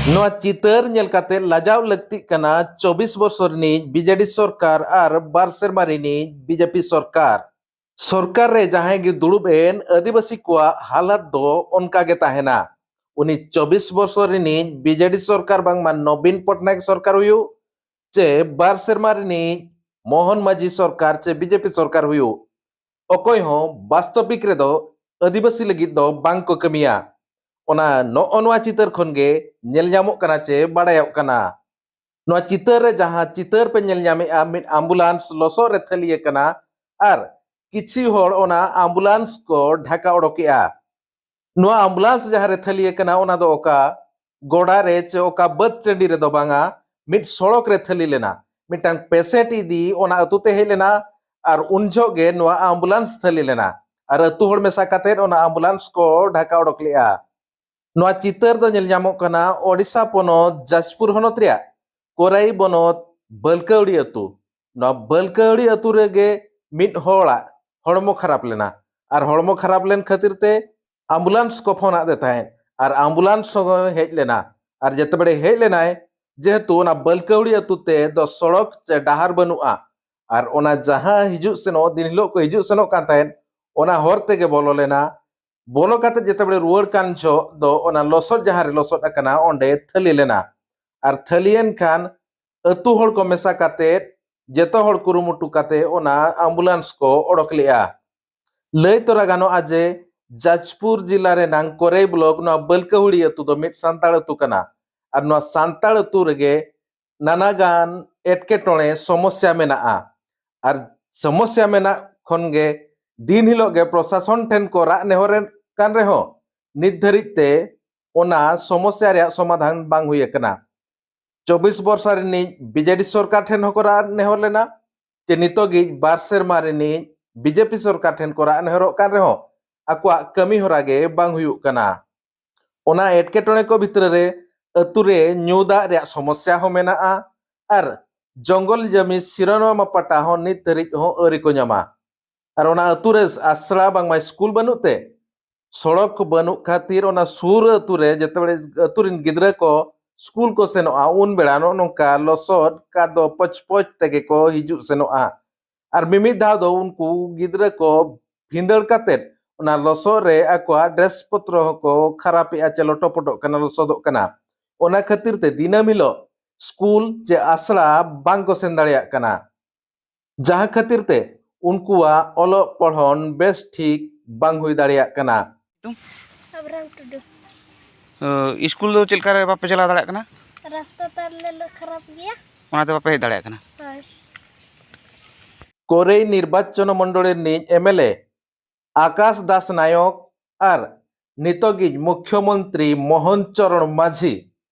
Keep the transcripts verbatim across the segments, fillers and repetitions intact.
ᱱᱚᱣᱟ ᱪᱤᱛᱟᱹᱨ ᱧᱮᱞ ᱠᱟᱛᱮ ᱞᱟᱡᱟᱣ ᱞᱟᱹᱠᱛᱤᱜ ᱠᱟᱱᱟ ᱪᱚᱵᱵᱤᱥ ᱵᱚᱨᱥᱚ ᱨᱤᱱᱤᱡ ᱵᱤᱡᱮᱰᱤ ᱥᱚᱨᱠᱟᱨ ᱟᱨ ᱵᱟᱨ ᱥᱮᱨᱢᱟ ᱨᱤᱱᱤᱡ ᱵᱤᱡᱮᱯᱤ ᱥᱚᱨᱠᱟᱨ᱾ ᱥᱚᱨᱠᱟᱨ ᱨᱮ ᱡᱟᱦᱟᱸᱭ ᱜᱮ ᱫᱩᱲᱩᱵ ᱮᱱ, ᱟᱹᱫᱤᱵᱟᱹᱥᱤ ᱠᱚᱣᱟᱜ ᱦᱟᱞᱟᱛ ᱫᱚ ᱚᱱᱠᱟ ᱜᱮ ᱛᱟᱦᱮᱱᱟ᱾ ᱩᱱᱤ ᱪᱚᱵᱵᱤᱥ ᱵᱚᱨᱥᱚ ᱨᱤᱱᱤᱡ ᱵᱤᱡᱮᱰᱤ ᱥᱚᱨᱠᱟᱨ ᱵᱟᱝᱢᱟ ᱱᱚᱵᱤᱱ ᱯᱚᱴᱱᱟᱭᱮᱠ ᱥᱚᱨᱠᱟᱨ ᱦᱩᱭᱩᱜ, ᱪᱮ ᱵᱟᱨ ᱥᱮᱨᱢᱟ ᱨᱤᱱᱤᱡ ᱢᱳᱦᱚᱱ ᱢᱟᱹᱡᱷᱤ ᱥᱚᱨᱠᱟᱨ ᱪᱮ ᱵᱤᱡᱮᱯᱤ ᱥᱚᱨᱠᱟᱨ ᱦᱩᱭᱩᱜ, ᱚᱠᱚᱭ ᱦᱚᱸ ᱵᱟᱥᱛᱚᱵᱤᱠ ᱨᱮᱫᱚ ᱟᱹᱫᱤᱵᱟᱹᱥᱤ ᱞᱟᱹᱜᱤᱫ ᱫᱚ ᱵᱟᱝ ᱠᱚ ᱠᱟᱹᱢᱤᱭᱟ᱾ ᱚᱱᱟ ᱱᱚᱜᱼᱚ ᱱᱚᱣᱟ ᱪᱤᱛᱟᱹᱨ ᱠᱷᱚᱱ ᱜᱮ ᱧᱮᱞ ᱧᱟᱢᱚᱜ ᱠᱟᱱᱟ ᱪᱮ ᱵᱟᱲᱟᱭᱚᱜ ᱠᱟᱱᱟ᱾ ᱱᱚᱣᱟ ᱪᱤᱛᱟᱹᱨ ᱨᱮ ᱡᱟᱦᱟᱸ ᱪᱤᱛᱟᱹᱨ ᱯᱮ ᱧᱮᱞ ᱧᱟᱢᱮᱜᱼᱟ, ᱢᱤᱫ ᱟᱢᱵᱩᱞᱟᱱᱥ ᱞᱚᱥᱚᱫ ᱨᱮ ᱛᱷᱟᱹᱞᱤ ᱟᱠᱟᱱᱟ ᱟᱨ ᱠᱤᱪᱷᱤ ᱦᱚᱲ ᱚᱱᱟ ᱟᱢᱵᱩᱞᱟᱱᱥ ᱠᱚ ᱰᱷᱟᱠᱟ ᱚᱰᱚᱠᱮᱜᱼᱟ᱾ ᱱᱚᱣᱟ ᱟᱢᱵᱩᱞᱟᱱᱥ ᱡᱟᱦᱟᱸ ᱨᱮ ᱛᱷᱟᱹᱞᱤ ᱟᱠᱟᱱᱟ, ᱚᱱᱟ ᱫᱚ ᱚᱠᱟ ᱜᱚᱰᱟ ᱨᱮ ᱪᱮ ᱚᱠᱟ ᱵᱟᱹᱫᱽ ᱴᱟᱺᱰᱤ ᱨᱮᱫᱚ ᱵᱟᱝᱟ, ᱢᱤᱫ ᱥᱚᱲᱚᱠ ᱨᱮ ᱛᱷᱟᱹᱞᱤ ᱞᱮᱱᱟ᱾ ᱢᱤᱫᱴᱟᱝ ᱯᱮᱥᱮᱱᱴ ᱤᱫᱤ ᱚᱱᱟ ᱟᱹᱛᱩ ᱛᱮ ᱦᱮᱡ ᱞᱮᱱᱟ ᱟᱨ ᱩᱱ ᱡᱚᱦᱚᱜ ᱜᱮ ᱱᱚᱣᱟ ᱟᱢᱵᱩᱞᱟᱱᱥ ᱛᱷᱟᱹᱞᱤ ᱞᱮᱱᱟ ᱟᱨ ᱟᱹᱛᱩ ᱦᱚᱲ ᱢᱮᱥᱟ ᱠᱟᱛᱮ ᱚᱱᱟ ᱟᱢᱵᱩᱞᱟᱱᱥ ᱠᱚ ᱰᱷᱟᱠᱟ ᱚᱰᱚᱠ ᱞᱮᱜᱼᱟ᱾ ᱱᱚᱣᱟ ᱪᱤᱛᱟᱹᱨ ᱫᱚ ᱧᱮᱞ ᱧᱟᱢᱚᱜ ᱠᱟᱱᱟ ᱳᱰᱤᱥᱟ ᱯᱚᱱᱚᱛ ᱡᱟᱡᱽᱯᱩᱨ ᱦᱚᱱᱚᱛ ᱨᱮᱭᱟᱜ ᱠᱚᱨᱟᱭ ᱵᱚᱱᱚᱛ ᱵᱟᱹᱞᱠᱟᱹᱣᱲᱤ ᱟᱹᱛᱩ᱾ ᱱᱚᱣᱟ ᱵᱟᱹᱞᱠᱟᱹᱣᱲᱤ ᱟᱹᱛᱩ ᱨᱮᱜᱮ ᱢᱤᱫ ᱦᱚᱲᱟᱜ ᱦᱚᱲᱢᱚ ᱠᱷᱟᱨᱟᱯ ᱞᱮᱱᱟ ᱟᱨ ᱦᱚᱲᱢᱚ ᱠᱷᱟᱨᱟᱯ ᱞᱮᱱ ᱠᱷᱟᱹᱛᱤᱨ ᱛᱮ ᱟᱢᱵᱩᱞᱟᱱᱥ ᱠᱚ ᱯᱷᱳᱱ ᱟᱫᱮ ᱛᱟᱦᱮᱸᱫ ᱟᱨ ᱟᱢᱵᱩᱞᱟᱱᱥ ᱦᱚᱸ ᱦᱮᱡ ᱞᱮᱱᱟ᱾ ᱟᱨ ᱡᱮᱛᱮᱵᱮᱲᱮ ᱦᱮᱡ ᱞᱮᱱᱟᱭ, ᱡᱮᱦᱮᱛᱩ ᱚᱱᱟ ᱵᱟᱹᱞᱠᱟᱹᱣᱲᱤ ᱟᱹᱛᱩ ᱛᱮ ᱫᱚ ᱥᱚᱲᱚᱠ ᱪᱮ ᱰᱟᱦᱟᱨ ᱵᱟᱹᱱᱩᱜᱼᱟ ᱟᱨ ᱚᱱᱟ ᱡᱟᱦᱟᱸ ᱦᱤᱡᱩᱜ ᱥᱮᱱᱚᱜ ᱫᱤᱱ ᱦᱤᱞᱳᱜ ᱠᱚ ᱦᱤᱡᱩᱜ ᱥᱮᱱᱚᱜ ᱠᱟᱱ ᱛᱟᱦᱮᱸᱫ, ᱚᱱᱟ ᱦᱚᱨ ᱛᱮᱜᱮ ᱵᱚᱞᱚ ᱞᱮᱱᱟ᱾ ᱵᱚᱞᱚ ᱠᱟᱛᱮ ᱡᱮᱛᱮᱵᱮᱲᱮ ᱨᱩᱣᱟᱹᱲ ᱠᱟᱱ ᱡᱚᱦᱚᱜ ᱫᱚ ᱚᱱᱟ ᱞᱚᱥᱚᱫ ᱡᱟᱦᱟᱸ ᱨᱮ ᱞᱚᱥᱚᱫ ᱟᱠᱟᱱᱟ, ᱚᱸᱰᱮ ᱛᱷᱟᱹᱞᱤ ᱞᱮᱱᱟ᱾ ᱟᱨ ᱛᱷᱟᱹᱞᱤᱭᱮᱱ ᱠᱷᱟᱱ ᱟᱹᱛᱩ ᱦᱚᱲ ᱠᱚ ᱢᱮᱥᱟ ᱠᱟᱛᱮ ᱡᱚᱛᱚ ᱦᱚᱲ ᱠᱩᱨᱩᱢᱩᱴᱩ ᱠᱟᱛᱮ ᱚᱱᱟ ᱟᱢᱵᱩᱞᱟᱱᱥ ᱠᱚ ᱚᱰᱚᱠ ᱞᱮᱜᱼᱟ᱾ ᱞᱟᱹᱭ ᱛᱚᱨᱟ ᱜᱟᱱᱚᱜᱼᱟ ᱡᱮ ᱡᱟᱡᱽᱯᱩᱨ ᱡᱤᱞᱟ ᱨᱮᱱᱟᱝ ᱠᱚᱨᱮᱭ ᱵᱞᱚᱠ ᱱᱚᱣᱟ ᱵᱟᱹᱞᱠᱟᱹᱦᱩᱲᱤ ᱟᱹᱛᱩ ᱫᱚ ᱢᱤᱫ ᱥᱟᱱᱛᱟᱲ ᱟᱹᱛᱩ ᱠᱟᱱᱟ᱾ ᱟᱨ ᱱᱚᱣᱟ ᱥᱟᱱᱛᱟᱲ ᱟᱹᱛᱩ ᱨᱮᱜᱮ ᱱᱟᱱᱟ ᱜᱟᱱ ᱮᱴᱠᱮᱴᱚᱬᱮ ᱥᱚᱢᱚᱥᱭᱟ ᱢᱮᱱᱟᱜᱼᱟ᱾ ᱟᱨ ᱥᱚᱢᱚᱥᱭᱟ ᱢᱮᱱᱟᱜ ᱠᱷᱚᱱ ᱜᱮ ᱫᱤᱱ ᱦᱤᱞᱳᱜ ᱜᱮ ᱯᱨᱚᱥᱟᱥᱚᱱ ᱴᱷᱮᱱ ᱠᱚ ᱨᱟᱜ ᱱᱮᱦᱚᱨᱮᱫ ᱠᱟᱱ ᱨᱮᱦᱚᱸ ᱱᱤᱛ ᱫᱷᱟᱹᱨᱤᱡ ᱛᱮ ᱚᱱᱟ ᱥᱚᱢᱚᱥᱭᱟ ᱨᱮᱭᱟᱜ ᱥᱚᱢᱟᱫᱷᱟᱱ ᱵᱟᱝ ᱦᱩᱭ ᱟᱠᱟᱱᱟ᱾ ᱪᱚᱵᱵᱤᱥ ᱵᱚᱨᱥᱟ ᱨᱤᱱᱤᱡ ᱵᱤᱡᱮᱰᱤ ᱥᱚᱨᱠᱟᱨ ᱴᱷᱮᱱ ᱦᱚᱸᱠᱚ ᱨᱟᱜ ᱱᱮᱦᱚᱨ ᱞᱮᱱᱟ, ᱪᱮ ᱱᱤᱛᱚᱜᱤᱡ ᱵᱟᱨ ᱥᱮᱨᱢᱟ ᱨᱤᱱᱤᱡ ᱵᱤᱡᱮᱯᱤ ᱥᱚᱨᱠᱟᱨ ᱴᱷᱮᱱ ᱠᱚ ᱨᱟᱜ ᱱᱮᱦᱚᱨᱚᱜ ᱠᱟᱱ ᱨᱮᱦᱚᱸ ᱟᱠᱚᱣᱟᱜ ᱠᱟᱹᱢᱤ ᱦᱚᱨᱟ ᱜᱮ ᱵᱟᱝ ᱦᱩᱭᱩᱜ ᱠᱟᱱᱟ᱾ ᱚᱱᱟ ᱮᱴᱠᱮᱴᱚᱬᱮ ᱠᱚ ᱵᱷᱤᱛᱨᱤ ᱨᱮ ᱟᱹᱛᱩ ᱨᱮ ᱧᱩ ᱫᱟᱜ ᱨᱮᱭᱟᱜ ᱥᱚᱢᱚᱥᱭᱟ ᱦᱚᱸ ᱢᱮᱱᱟᱜᱼᱟ ᱟᱨ ᱡᱚᱝᱜᱚᱞ ᱡᱚᱢᱤ ᱥᱤᱨᱟᱹᱱᱟᱢᱟ ᱯᱟᱴᱟ ᱦᱚᱸ ᱱᱤᱛ ᱫᱷᱟᱹᱨᱤᱡ ᱦᱚᱸ ᱟᱹᱣᱨᱤ ᱠᱚ ᱧᱟᱢᱟ᱾ ᱟᱨ ᱚᱱᱟ ᱟᱹᱛᱩ ᱨᱮ ᱟᱥᱲᱟ ᱵᱟᱝᱢᱟ ᱥᱠᱩᱞ ᱵᱟᱹᱱᱩᱜ ᱛᱮ ᱥᱚᱲᱚᱠ ᱠᱚ ᱵᱟᱹᱱᱩᱜ ᱠᱷᱟᱹᱛᱤᱨ ᱚᱱᱟ ᱥᱩᱨ ᱟᱹᱛᱩ ᱨᱮ ᱡᱮᱛᱮ ᱟᱹᱛᱩ ᱨᱮᱱ ᱜᱤᱫᱽᱨᱟᱹ ᱠᱚ ᱥᱠᱩᱞ ᱠᱚ ᱥᱮᱱᱚᱜᱼᱟ, ᱩᱱ ᱵᱮᱲᱟ ᱱᱚᱜᱼᱚ ᱱᱚᱝᱠᱟ ᱞᱚᱥᱚᱫ ᱠᱟᱫᱚ ᱯᱚᱪ ᱯᱚᱪ ᱛᱮᱜᱮ ᱠᱚ ᱦᱤᱡᱩᱜ ᱥᱮᱱᱚᱜᱼᱟ᱾ ᱟᱨ ᱢᱤᱢᱤᱫ ᱫᱷᱟᱣ ᱫᱚ ᱩᱱᱠᱩ ᱜᱤᱫᱽᱨᱟᱹ ᱠᱚ ᱵᱷᱤᱸᱫᱟᱹᱲ ᱠᱟᱛᱮᱫ ᱚᱱᱟ ᱞᱚᱥᱚᱫ ᱨᱮ ᱟᱠᱚᱣᱟᱜ ᱰᱨᱮᱥ ᱯᱚᱛᱨᱚ ᱦᱚᱸᱠᱚ ᱠᱷᱟᱨᱟᱯᱮᱜᱼᱟ ᱪᱮ ᱞᱚᱴᱚᱯᱚᱴᱚᱜ ᱠᱟᱱᱟ, ᱞᱚᱥᱚᱫᱚᱜ ᱠᱟᱱᱟ᱾ ᱚᱱᱟ ᱠᱷᱟᱹᱛᱤᱨ ᱛᱮ ᱫᱤᱱᱟᱹᱢ ᱦᱤᱞᱳᱜ ᱥᱠᱩᱞ ᱪᱮ ᱟᱥᱲᱟ ᱵᱟᱝ ᱠᱚ ᱥᱮᱱ ᱫᱟᱲᱮᱭᱟᱜ ᱠᱟᱱᱟ, ᱡᱟᱦᱟᱸ ᱠᱷᱟᱹᱛᱤᱨ ᱛᱮ ᱩᱱᱠᱩᱣᱟᱜ ᱚᱞᱚᱜ ᱯᱚᱲᱦᱚᱱ ᱵᱮᱥ ᱴᱷᱤᱠ ᱵᱟᱝ ᱦᱩᱭ ᱫᱟᱲᱮᱭᱟᱜ ᱠᱟᱱᱟ᱾ ᱧᱩᱛᱩᱢ? ᱟᱵᱨᱟᱢ ᱴᱩᱰᱩ᱾ ᱚ, ᱥᱠᱩᱞ ᱫᱚ ᱪᱮᱫ ᱞᱮᱠᱟ ᱨᱮ ᱵᱟᱯᱮ ᱪᱟᱞᱟᱣ ᱫᱟᱲᱮᱭᱟᱜ ᱠᱟᱱᱟ? ᱨᱟᱥᱛᱟ ᱛᱟᱞᱮ ᱞᱮ ᱠᱷᱟᱨᱟᱯ ᱜᱮᱭᱟ᱾ ᱚᱱᱟᱛᱮ ᱵᱟᱯᱮ ᱦᱮᱡ ᱫᱟᱲᱮᱭᱟᱜ ᱠᱟᱱᱟ? ᱦᱳᱭ᱾ ᱠᱚᱨᱮᱭ ᱱᱤᱨᱵᱟᱪᱚᱱ ᱢᱚᱱᱰᱚᱞᱤ ᱨᱤᱱᱤᱡ ᱮᱢ ᱮᱞ ᱮ ᱟᱠᱟᱥ ᱫᱟᱥ ᱱᱟᱭᱚᱠ ᱟᱨ ᱱᱤᱛᱚᱜᱤᱡ ᱢᱩᱠᱷᱭᱚᱢᱚᱱᱛᱨᱤ ᱢᱳᱦᱚᱱ ᱪᱚᱨᱚᱬ ᱢᱟᱹᱡᱷᱤ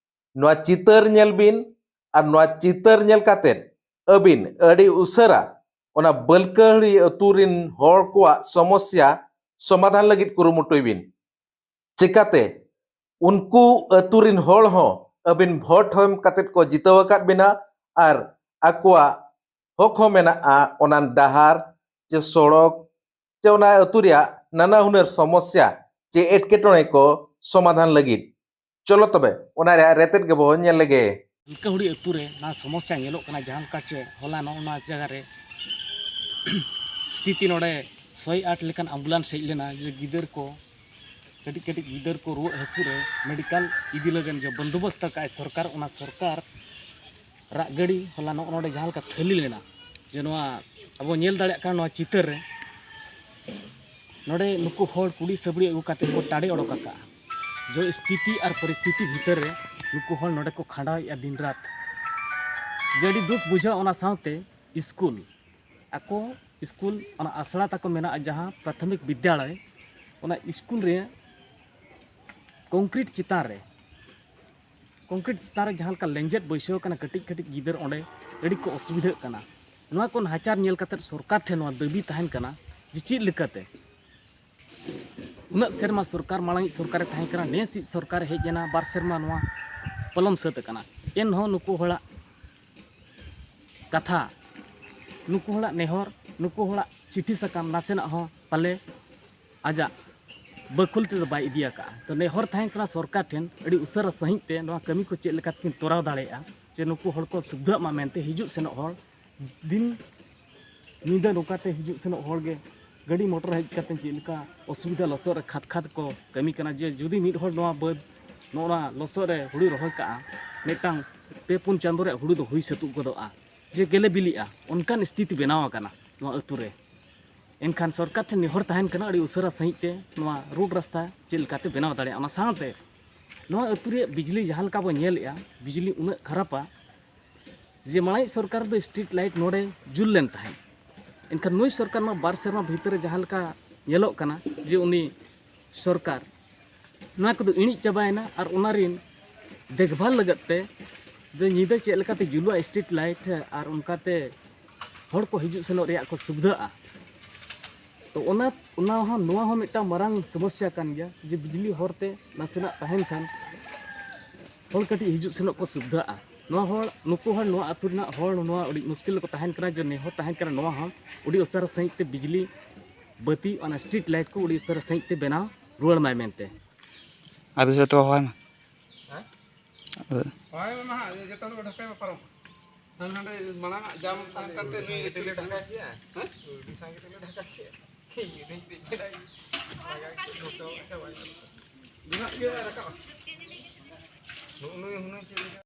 ᱱᱚᱣᱟ ᱪᱤᱛᱟᱹᱨ ᱧᱮᱞ ᱵᱤᱱ ᱟᱨ ᱱᱚᱣᱟ ᱪᱤᱛᱟᱹᱨ ᱧᱮᱞ ᱠᱟᱛᱮᱫ ᱟᱹᱵᱤᱱ ᱟᱹᱰᱤ ᱩᱥᱟᱹᱨᱟ ᱚᱱᱟ ᱵᱟᱹᱞᱠᱟᱹᱦᱟᱹᱲᱤ ᱟᱹᱛᱩ ᱨᱤᱱ ᱦᱚᱲ ᱠᱚᱣᱟᱜ ᱥᱚᱢᱚᱥᱭᱟ ᱥᱚᱢᱟᱫᱷᱟᱱ ᱞᱟᱹᱜᱤᱫ ᱠᱩᱨᱩᱢᱩᱴᱩᱭ ᱵᱤᱱ᱾ ᱪᱤᱠᱟᱛᱮ ᱩᱱᱠᱩ ᱟᱹᱛᱩ ᱨᱤᱱ ᱦᱚᱲ ᱦᱚᱸ ᱟᱹᱵᱤᱱ ᱵᱷᱳᱴ ᱮᱢ ᱠᱟᱛᱮᱫ ᱠᱚ ᱡᱤᱛᱟᱹᱣ ᱟᱠᱟᱫ ᱵᱤᱱᱟ ᱟᱨ ᱟᱠᱚᱣᱟᱜ ᱦᱚᱠ ᱦᱚᱸ ᱢᱮᱱᱟᱜᱼᱟ ᱚᱱᱟ ᱰᱟᱦᱟᱨ ᱪᱮ ᱥᱚᱲᱚᱠ ᱪᱮ ᱚᱱᱟ ᱟᱹᱛᱩ ᱨᱮᱭᱟᱜ ᱱᱟᱱᱟ ᱦᱩᱱᱟᱹᱨ ᱥᱚᱢᱚᱥᱭᱟ ᱪᱮ ᱮᱴᱠᱮᱴᱚᱬᱮ ᱠᱚ ᱥᱚᱢᱟᱫᱷᱟᱱ ᱞᱟᱹᱜᱤᱫ᱾ ᱪᱚᱞᱚ ᱛᱚᱵᱮ ᱚᱱᱟ ᱨᱮᱭᱟᱜ ᱨᱮᱛᱮᱫ ᱜᱮᱵᱚ ᱧᱮᱞ ᱞᱮᱜᱮ᱾ ᱵᱟᱹᱞᱠᱟᱹᱦᱩᱲᱤ ᱟᱹᱛᱩ ᱨᱮ ᱱᱚᱣᱟ ᱥᱚᱢᱚᱥᱭᱟ ᱧᱮᱞᱚᱜ ᱠᱟᱱᱟ, ᱡᱟᱦᱟᱸ ᱞᱮᱠᱟ ᱪᱮ ᱦᱚᱞᱟ ᱱᱚᱜᱼᱚ ᱱᱚᱣᱟ ᱡᱟᱭᱜᱟ ᱨᱮ ᱥᱛᱷᱤᱛᱤ ᱱᱚᱰᱮ ᱥᱚᱭ ᱟᱴ ᱞᱮᱠᱟᱱ ambulance ᱦᱮᱡ ᱞᱮᱱᱟ, ᱡᱮ ᱜᱤᱫᱟᱹᱨ ᱠᱚ, ᱠᱟᱹᱴᱤᱡ ᱠᱟᱹᱴᱤᱡ ᱜᱤᱫᱟᱹᱨ ᱠᱚ ᱨᱩᱣᱟᱹᱜ ᱦᱟᱹᱥᱩ ᱨᱮ ᱢᱮᱰᱤᱠᱟᱞ ᱤᱫᱤ ᱞᱟᱹᱜᱤᱫ ᱡᱮ ᱵᱚᱱᱫᱳᱵᱚᱥᱛ ᱟᱠᱟᱫ ᱟᱭ ᱥᱚᱨᱠᱟᱨ, ᱚᱱᱟ ᱥᱚᱨᱠᱟᱨ ᱨᱟᱜ ᱜᱟᱹᱰᱤ ᱦᱚᱞᱟ ᱱᱚᱜᱼᱚ ᱱᱚᱰᱮ ᱡᱟᱦᱟᱸ ᱞᱮᱠᱟ ᱠᱷᱟᱹᱞᱤ ᱞᱮᱱᱟ, ᱡᱮ ᱱᱚᱣᱟ ᱟᱵᱚ ᱧᱮᱞ ᱫᱟᱲᱮᱭᱟᱜ ᱠᱟᱱᱟ ᱱᱚᱣᱟ ᱪᱤᱛᱟᱹᱨ ᱨᱮ, ᱱᱚᱰᱮ ᱱᱩᱠᱩ ᱦᱚᱲ ᱠᱩᱲᱤ ᱥᱟᱹᱵᱲᱤ ᱟᱹᱜᱩ ᱠᱟᱛᱮ ᱠᱚ ᱴᱟᱲᱮ ᱚᱰᱚᱠ ᱟᱠᱟᱫᱼᱟ᱾ ᱡᱮ ᱥᱛᱷᱤᱛᱤ ᱟᱨ ᱯᱚᱨᱤᱥᱛᱷᱤᱛᱤ ᱵᱷᱤᱛᱟᱹᱨ ᱨᱮ ᱱᱩᱠᱩ ᱦᱚᱲ ᱱᱚᱰᱮ ᱠᱚ ᱠᱷᱟᱸᱰᱟᱣᱮᱫᱼᱟ ᱫᱤᱱ ᱨᱟᱛ᱾ ᱡᱮ ᱟᱹᱰᱤ ᱫᱩᱠ ᱵᱩᱡᱷᱟᱹᱜᱼᱟ᱾ ᱚᱱᱟ ᱥᱟᱶᱛᱮ ᱥᱠᱩᱞ, ᱟᱠᱚ ᱥᱠᱩᱞ, ᱚᱱᱟ ᱟᱥᱲᱟ ᱛᱟᱠᱚ ᱢᱮᱱᱟᱜᱼᱟ, ᱡᱟᱦᱟᱸ ᱯᱨᱟᱛᱷᱚᱢᱤᱠ ᱵᱤᱫᱽᱭᱟᱞᱚᱭ, ᱚᱱᱟ ᱥᱠᱩᱞ ᱨᱮ ᱠᱚᱝᱠᱨᱤᱴ ᱪᱮᱛᱟᱱ ᱨᱮ, ᱠᱚᱝᱠᱨᱤᱴ ᱪᱮᱛᱟᱱ ᱨᱮ ᱡᱟᱦᱟᱸ ᱞᱮᱠᱟ ᱞᱮᱸᱡᱮᱫ ᱵᱟᱹᱭᱥᱟᱹᱣ ᱠᱟᱱᱟ, ᱠᱟᱹᱴᱤᱡ ᱠᱟᱹᱴᱤᱡ ᱜᱤᱫᱟᱹᱨ ᱚᱸᱰᱮ ᱟᱹᱰᱤ ᱠᱚ ᱚᱥᱩᱵᱤᱫᱷᱟᱹᱜ ᱠᱟᱱᱟ᱾ ᱱᱚᱣᱟ ᱠᱚ ᱱᱟᱦᱟᱪᱟᱨ ᱧᱮᱞ ᱠᱟᱛᱮ ᱥᱚᱨᱠᱟᱨ ᱴᱷᱮᱱ ᱱᱚᱣᱟ ᱫᱟᱹᱵᱤ ᱛᱟᱦᱮᱱ ᱠᱟᱱᱟ ᱡᱮ ᱪᱮᱫ ᱞᱮᱠᱟᱛᱮ ᱩᱱᱟᱹᱜ ᱥᱮᱨᱢᱟ ᱥᱚᱨᱠᱟᱨ, ᱢᱟᱲᱟᱝᱤᱡ ᱥᱚᱨᱠᱟᱨᱮ ᱛᱟᱦᱮᱸ ᱠᱟᱱᱟ, ᱱᱮᱥᱤᱡ ᱥᱚᱨᱠᱟᱨᱮ ᱦᱮᱡ ᱮᱱᱟ, ᱵᱟᱨ ᱥᱮᱨᱢᱟ ᱱᱚᱣᱟ ᱯᱚᱞᱚᱢ ᱥᱟᱹᱛ ᱟᱠᱟᱱᱟ, ᱮᱱᱦᱚᱸ ᱱᱩᱠᱩ ᱦᱚᱲᱟᱜ ᱠᱟᱛᱷᱟ, ᱱᱩᱠᱩ ᱦᱚᱲᱟᱜ ᱱᱮᱦᱚᱨ, ᱱᱩᱠᱩ ᱦᱚᱲᱟᱜ ᱪᱤᱴᱷᱤ ᱥᱟᱠᱟᱢ ᱱᱟᱥᱮᱱᱟᱜ ᱦᱚᱸ ᱯᱟᱞᱮ ᱟᱡᱟᱜ ᱵᱟᱹᱠᱷᱩᱞ ᱛᱮᱫᱚ ᱵᱟᱭ ᱤᱫᱤ ᱟᱠᱟᱫᱼᱟ᱾ ᱛᱚ ᱱᱮᱦᱚᱨ ᱛᱟᱦᱮᱸ ᱠᱟᱱᱟ ᱥᱚᱨᱠᱟᱨ ᱴᱷᱮᱱ ᱟᱹᱰᱤ ᱩᱥᱟᱹᱨᱟ ᱥᱟᱺᱦᱤᱡ ᱛᱮ ᱱᱚᱣᱟ ᱠᱟᱹᱢᱤ ᱠᱚ ᱪᱮᱫ ᱞᱮᱠᱟ ᱛᱮᱠᱤᱱ ᱛᱚᱨᱟᱣ ᱫᱟᱲᱮᱭᱟᱜᱼᱟ, ᱡᱮ ᱱᱩᱠᱩ ᱦᱚᱲ ᱠᱚ ᱥᱩᱵᱤᱫᱷᱟᱜ ᱢᱟ ᱢᱮᱱᱛᱮ, ᱦᱤᱡᱩᱜ ᱥᱮᱱᱚᱜ ᱦᱚᱲ ᱫᱤᱱ ᱧᱤᱫᱟᱹ ᱱᱚᱝᱠᱟᱛᱮ ᱦᱤᱡᱩᱜ ᱥᱮᱱᱚᱜ ᱦᱚᱲ ᱜᱮ ᱜᱟᱹᱰᱤ ᱢᱚᱴᱚᱨ ᱦᱮᱡ ᱠᱟᱛᱮ ᱪᱮᱫ ᱞᱮᱠᱟ ᱚᱥᱩᱵᱤᱫᱷᱟ, ᱞᱚᱥᱚᱫ ᱨᱮ ᱠᱷᱟᱫᱽ ᱠᱷᱟᱫᱽ ᱠᱚ ᱠᱟᱹᱢᱤ ᱠᱟᱱᱟ, ᱡᱮ ᱡᱩᱫᱤ ᱢᱤᱫ ᱦᱚᱲ ᱱᱚᱣᱟ ᱵᱟᱹᱫᱽ, ᱱᱚᱜᱼᱚ ᱱᱚᱣᱟ ᱞᱚᱥᱚᱫ ᱨᱮ ᱦᱩᱲᱩᱭ ᱨᱚᱦᱚᱭ ᱠᱟᱜᱼᱟ, ᱢᱤᱫᱴᱟᱝ ᱯᱮ ᱯᱩᱱ ᱪᱟᱸᱫᱳ ᱨᱮᱭᱟᱜ ᱦᱩᱲᱩ ᱫᱚ ᱦᱩᱭ ᱥᱟᱹᱛᱩᱜ ᱜᱚᱫᱚᱜᱼᱟ, ᱡᱮ ᱜᱮᱞᱮ ᱵᱤᱞᱤᱜᱼᱟ, ᱚᱱᱠᱟᱱ ᱥᱛᱷᱤᱛᱤ ᱵᱮᱱᱟᱣ ᱟᱠᱟᱱᱟ ᱱᱚᱣᱟ ᱟᱹᱛᱩ ᱨᱮ᱾ ᱮᱱᱠᱷᱟᱱ ᱥᱚᱨᱠᱟᱨ ᱴᱷᱮᱱ ᱱᱮᱦᱚᱨ ᱛᱟᱦᱮᱱ ᱠᱟᱱᱟ ᱟᱹᱰᱤ ᱩᱥᱟᱹᱨᱟ ᱥᱟᱺᱦᱤᱡ ᱛᱮ ᱱᱚᱣᱟ ᱨᱳᱰ ᱨᱟᱥᱛᱟ ᱪᱮᱫ ᱞᱮᱠᱟᱛᱮ ᱵᱮᱱᱟᱣ ᱫᱟᱲᱮᱭᱟᱜᱼᱟ᱾ ᱚᱱᱟ ᱥᱟᱶᱛᱮ ᱱᱚᱣᱟ ᱟᱹᱛᱩ ᱨᱮᱭᱟᱜ ᱵᱤᱡᱽᱞᱤ ᱡᱟᱦᱟᱸ ᱞᱮᱠᱟ ᱵᱚᱱ ᱧᱮᱞᱮᱜᱼᱟ, ᱵᱤᱡᱽᱞᱤ ᱩᱱᱟᱹᱜ ᱠᱷᱟᱨᱟᱯᱟ, ᱡᱮ ᱢᱟᱲᱟᱝ ᱥᱚᱨᱠᱟᱨ ᱫᱚ ᱥᱴᱨᱤᱴ ᱞᱟᱭᱤᱴ ᱱᱚᱰᱮ ᱡᱩᱞ ᱞᱮᱱ ᱛᱟᱦᱮᱸᱫ, ᱮᱱᱠᱷᱟᱱ ᱱᱩᱭ ᱥᱚᱨᱠᱟᱨ ᱢᱟ ᱵᱟᱨ ᱥᱮᱨᱢᱟ ᱵᱷᱤᱛᱤᱨ ᱨᱮ ᱡᱟᱦᱟᱸ ᱞᱮᱠᱟ ᱧᱮᱞᱚᱜ ᱠᱟᱱᱟ ᱡᱮ ᱩᱱᱤ ᱥᱚᱨᱠᱟᱨ ᱱᱚᱣᱟ ᱠᱚᱫᱚ ᱤᱬᱤᱡ ᱪᱟᱵᱟᱭᱮᱱᱟ, ᱟᱨ ᱚᱱᱟ ᱨᱤᱱ ᱫᱮᱠᱷᱵᱷᱟᱞ ᱞᱟᱹᱜᱤᱫ ᱛᱮ ᱫᱚ ᱧᱤᱫᱟᱹ ᱪᱮᱫ ᱞᱮᱠᱟᱛᱮ ᱡᱩᱞᱩᱜᱼᱟ ᱥᱴᱨᱤᱴ ᱞᱟᱭᱤᱴ, ᱟᱨ ᱚᱱᱠᱟᱛᱮ ᱦᱚᱲ ᱠᱚ ᱦᱤᱡᱩᱜ ᱥᱮᱱᱚᱜ ᱨᱮᱭᱟᱜ ᱠᱚ ᱥᱩᱵᱤᱫᱷᱟᱜᱼᱟ᱾ ᱛᱚ ᱚᱱᱟ, ᱚᱱᱟ ᱦᱚᱸ, ᱱᱚᱣᱟ ᱦᱚᱸ ᱢᱤᱫᱴᱟᱝ ᱢᱟᱨᱟᱝ ᱥᱚᱢᱚᱥᱥᱟ ᱠᱟᱱ ᱜᱮᱭᱟ, ᱡᱮ ᱵᱤᱡᱽᱞᱤ ᱦᱚᱨᱛᱮ ᱱᱟᱥᱮᱱᱟᱜ ᱛᱟᱦᱮᱱ ᱠᱷᱟᱱ ᱦᱚᱲ ᱠᱟᱹᱴᱤᱡ ᱦᱤᱡᱩᱜ ᱥᱮᱱᱚᱜ ᱠᱚ ᱥᱩᱵᱤᱫᱷᱟᱜᱼᱟ᱾ ᱱᱚᱣᱟ ᱦᱚᱲ, ᱱᱩᱠᱩ ᱦᱚᱲ, ᱱᱚᱣᱟ ᱟᱹᱛᱩ ᱨᱮᱱᱟᱜ ᱦᱚᱲ ᱱᱚᱣᱟ ᱟᱹᱰᱤ ᱢᱩᱥᱠᱤᱞ ᱨᱮᱠᱚ ᱛᱟᱦᱮᱱ ᱠᱟᱱᱟ, ᱡᱮ ᱱᱮᱦᱚᱨ ᱛᱟᱦᱮᱱ ᱠᱟᱱᱟ ᱱᱚᱣᱟ ᱦᱚᱸ ᱟᱹᱰᱤ ᱩᱥᱟᱹᱨᱟ ᱥᱟᱺᱦᱤᱡ ᱛᱮ ᱵᱤᱡᱽᱞᱤ ᱵᱟᱹᱛᱤ, ᱚᱱᱟ ᱥᱴᱨᱤᱴ ᱞᱟᱭᱤᱴ ᱠᱚ ᱟᱹᱰᱤ ᱩᱥᱟᱹᱨᱟ ᱥᱟᱺᱦᱤᱡ ᱛᱮ ᱵᱮᱱᱟᱣ ᱨᱩᱣᱟᱹᱲ ᱢᱟᱭ ᱢᱮᱱᱛᱮ᱾ ᱟᱫᱚ ᱡᱚᱛᱚ ᱦᱚᱦᱚᱭ ᱢᱮ᱾ ᱦᱮᱸ? ᱟᱫᱚ ᱦᱚᱦᱚᱭ ᱢᱮ ᱢᱟ ᱦᱟᱸᱜ, ᱡᱚᱛᱚ ᱦᱚᱲ ᱰᱷᱟᱠᱟᱭ ᱢᱮ ᱯᱟᱨᱚᱢ᱾ ᱦᱟᱸᱰᱮ ᱱᱟᱸᱰᱮ ᱢᱟᱲᱟᱝ ᱟᱜ ᱡᱟᱢ ᱛᱟᱦᱮᱸ ᱠᱟᱱᱛᱮ ᱱᱩᱭ ᱜᱮ ᱰᱷᱟᱠᱟ ᱠᱮᱜᱼᱟ᱾ ᱦᱮᱸ? ᱟᱹᱰᱤ ᱥᱟᱸᱜᱮ ᱛᱮᱞᱮ ᱰᱷᱟᱠᱟ ᱠᱮᱜᱼᱟ᱾ ᱤᱧ ᱫᱩᱧ ᱫᱮᱡ ᱠᱮᱫᱟ᱾ ᱞᱟᱜᱟ ᱠᱮᱫ ᱞᱚᱥᱚᱫ ᱪᱟᱵᱟ ᱠᱮᱫᱟ᱾ ᱫᱩᱦᱟᱜ ᱜᱮ ᱨᱟᱠᱟᱵ᱾ ᱱᱩᱜᱼᱩ ᱱᱩᱭ ᱦᱩᱱᱟᱹᱝ ᱪᱮᱫ ᱞᱮᱠᱟ?